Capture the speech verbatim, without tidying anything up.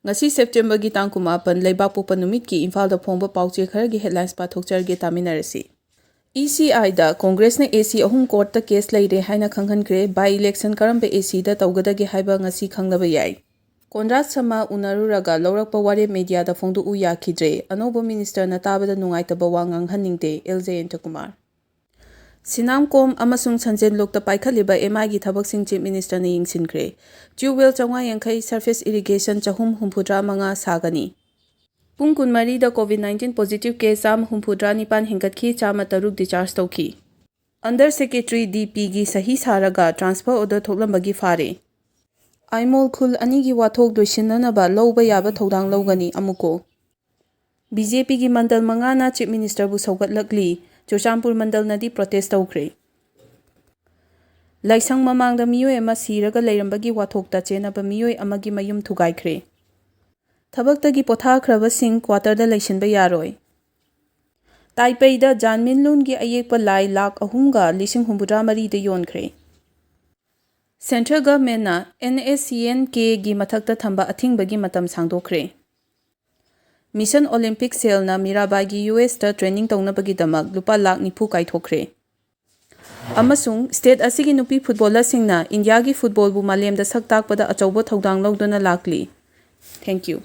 ꯉꯁꯤ ꯁꯦꯞꯇꯦꯝꯕꯔꯒꯤ ꯇꯥꯡ ꯀꯨꯟꯃꯥꯄꯟ, ꯂꯩꯕꯥꯛꯄꯣꯛꯄ ꯅꯨꯃꯤꯠꯀꯤ ꯏꯝꯐꯥꯜꯗ ꯐꯣꯡꯕ ꯄꯥꯎꯆꯦ ꯈꯔꯒꯤ headlines ꯄꯥꯊꯣꯛꯆꯔꯒꯦ, ꯇꯥꯃꯤꯟꯅꯔꯁꯤ꯫ E C Iꯗ ꯀꯣꯡꯒ꯭ꯔꯦꯁꯅ A C ꯑꯍꯨꯝ ꯀꯣꯔꯠꯇ ꯀꯦꯁ ꯂꯩꯔꯦ ꯍꯥꯏꯅ ꯈꯪꯍꯟꯈ꯭ꯔꯦ꯫ By election ꯀꯔꯝꯕ A Cꯗ ꯇꯧꯒꯗꯒꯦ ꯍꯥꯏꯕ ꯉꯁꯤ ꯈꯪꯂꯕ ꯌꯥꯏ꯫ ꯀꯣꯟꯔꯥꯗ ꯁꯃꯥ ꯎꯅꯔꯨꯔꯒ ꯂꯧꯔꯛꯄ ꯋꯥꯔꯦꯞ ꯃꯦꯗꯤꯌꯥꯗ ꯐꯣꯡꯗꯣꯛꯎ ꯌꯥꯈꯤꯗ꯭ꯔꯦ꯫ ꯑꯅꯧꯕ ꯃꯤꯅꯤꯁꯇꯔꯅ ꯇꯥꯕꯗ ꯅꯨꯡꯉꯥꯏꯇꯕ ꯋꯥ ꯉꯥꯡꯍꯟꯅꯤꯡꯗꯦ, ꯑꯦꯜ ꯖꯌꯦꯟꯇꯀꯨꯃꯥꯔ꯫ ꯁꯤꯅꯥꯝꯀꯣꯝ ꯑꯃꯁꯨꯡ ꯁꯟꯖꯦꯟꯂꯣꯛꯇ ꯄꯥꯏꯈꯠꯂꯤꯕ M I ꯒꯤ ꯊꯕꯛꯁꯤꯡ ꯆꯤꯐ ꯃꯤꯅꯤꯁꯇꯔꯅ ꯌꯦꯡꯁꯤꯟꯈ꯭ꯔꯦ꯫ Tubewell ꯆꯥꯝꯃꯉꯥ ꯌꯥꯡꯈꯩ, surface irrigation ꯆꯍꯨꯝ ꯍꯨꯝꯐꯨꯇꯔꯥ ꯃꯉꯥ ꯁꯥꯒꯅꯤ꯫ ꯄꯨꯡ ꯀꯨꯟꯃꯔꯤꯗ COVID nineteen positive case ꯆꯥꯝꯃ ꯍꯨꯝꯐꯨꯇꯔꯥ ꯅꯤꯄꯥꯟ ꯍꯦꯟꯒꯠꯈꯤ, ꯆꯥꯝꯃ ꯇꯔꯨꯛ discharge ꯇꯧꯈꯤ꯫ Under Secretary D P ꯒꯤ ꯁꯍꯤ ꯁꯥꯔꯒ transfer order ꯊꯣꯛꯂꯝꯕꯒꯤ ꯐꯥꯔꯦ꯫ ꯑꯥꯏꯃꯣꯜ ꯈꯨꯜ ꯑꯅꯤꯒꯤ ꯋꯥꯊꯣꯛ ꯂꯣꯏꯁꯤꯟꯅꯅꯕ ꯂꯧꯕ ꯌꯥꯕ ꯊꯧꯗꯥꯡ ꯂꯧꯒꯅꯤ, ꯑꯃꯨꯛꯀꯣ꯫ B J P ꯒꯤ ꯃꯟꯗꯜ ꯃꯉꯥꯅ ꯆꯤꯐ ꯃꯤꯅꯤꯁꯇꯔꯕꯨ ꯁꯧꯒꯠꯂꯛꯂꯤ꯫ ꯆꯨꯔꯆꯥꯟꯄꯨꯔ ꯃꯟꯗꯜꯅꯗꯤ protest ꯇꯧꯈ꯭ꯔꯦ꯫ ꯂꯥꯏꯁꯪ ꯃꯃꯥꯡꯗ ꯃꯤꯑꯣꯏ ꯑꯃ ꯁꯤꯔꯒ ꯂꯩꯔꯝꯕꯒꯤ ꯋꯥꯊꯣꯛꯇ ꯆꯦꯟꯅꯕ ꯃꯤꯑꯣꯏ ꯑꯃꯒꯤ ꯃꯌꯨꯝ ꯊꯨꯒꯥꯏꯈ꯭ꯔꯦ꯫ ꯊꯕꯛꯇꯒꯤ ꯄꯣꯊꯥꯈ꯭ꯔꯕꯁꯤꯡ quarterꯗ ꯂꯩꯁꯤꯟꯕ ꯌꯥꯔꯣꯏ꯫ ꯇꯥꯏꯄꯩꯗ ꯖꯥꯟꯃꯤꯟꯂꯨꯟꯒꯤ ꯑꯌꯦꯛꯄ ꯂꯥꯏ ꯂꯥꯈ ꯑꯍꯨꯝꯒ ꯂꯤꯁꯤꯡ ꯍꯨꯝꯐꯨꯇꯔꯥ ꯃꯔꯤꯗ ꯌꯣꯟꯈ꯭ꯔꯦ꯫ Central Governmentꯅ N S C N Kꯒꯤ ꯃꯊꯛꯇ ꯊꯝꯕ ꯑꯊꯤꯡꯕꯒꯤ ꯃꯇꯝ ꯁꯥꯡꯗꯣꯛꯈ꯭ꯔꯦ꯫ Mission Olympic Cellꯅ ꯃꯤꯔꯥꯕꯥꯏꯒꯤ U S ꯇ training ꯇꯧꯅꯕꯒꯤꯗꯃꯛ ꯂꯨꯄꯥ ꯂꯥꯈ ꯅꯤꯐꯨ ꯀꯥꯏꯊꯣꯛꯈ꯭ꯔꯦ꯫ ꯑꯃꯁꯨꯡ state ꯑꯁꯤꯒꯤ ꯅꯨꯄꯤ ꯐꯨꯠꯕꯣꯂꯔꯁꯤꯡꯅ ꯏꯟꯗꯤꯌꯥꯒꯤ ꯐꯨꯠꯕꯣꯜꯕꯨ ꯃꯥꯂꯦꯝꯗ ꯁꯛ ꯇꯥꯛꯄꯗ ꯑꯆꯧꯕ ꯊꯧꯗꯥꯡ ꯂꯧꯗꯨꯅ ꯂꯥꯛꯂꯤ꯫ Thank you.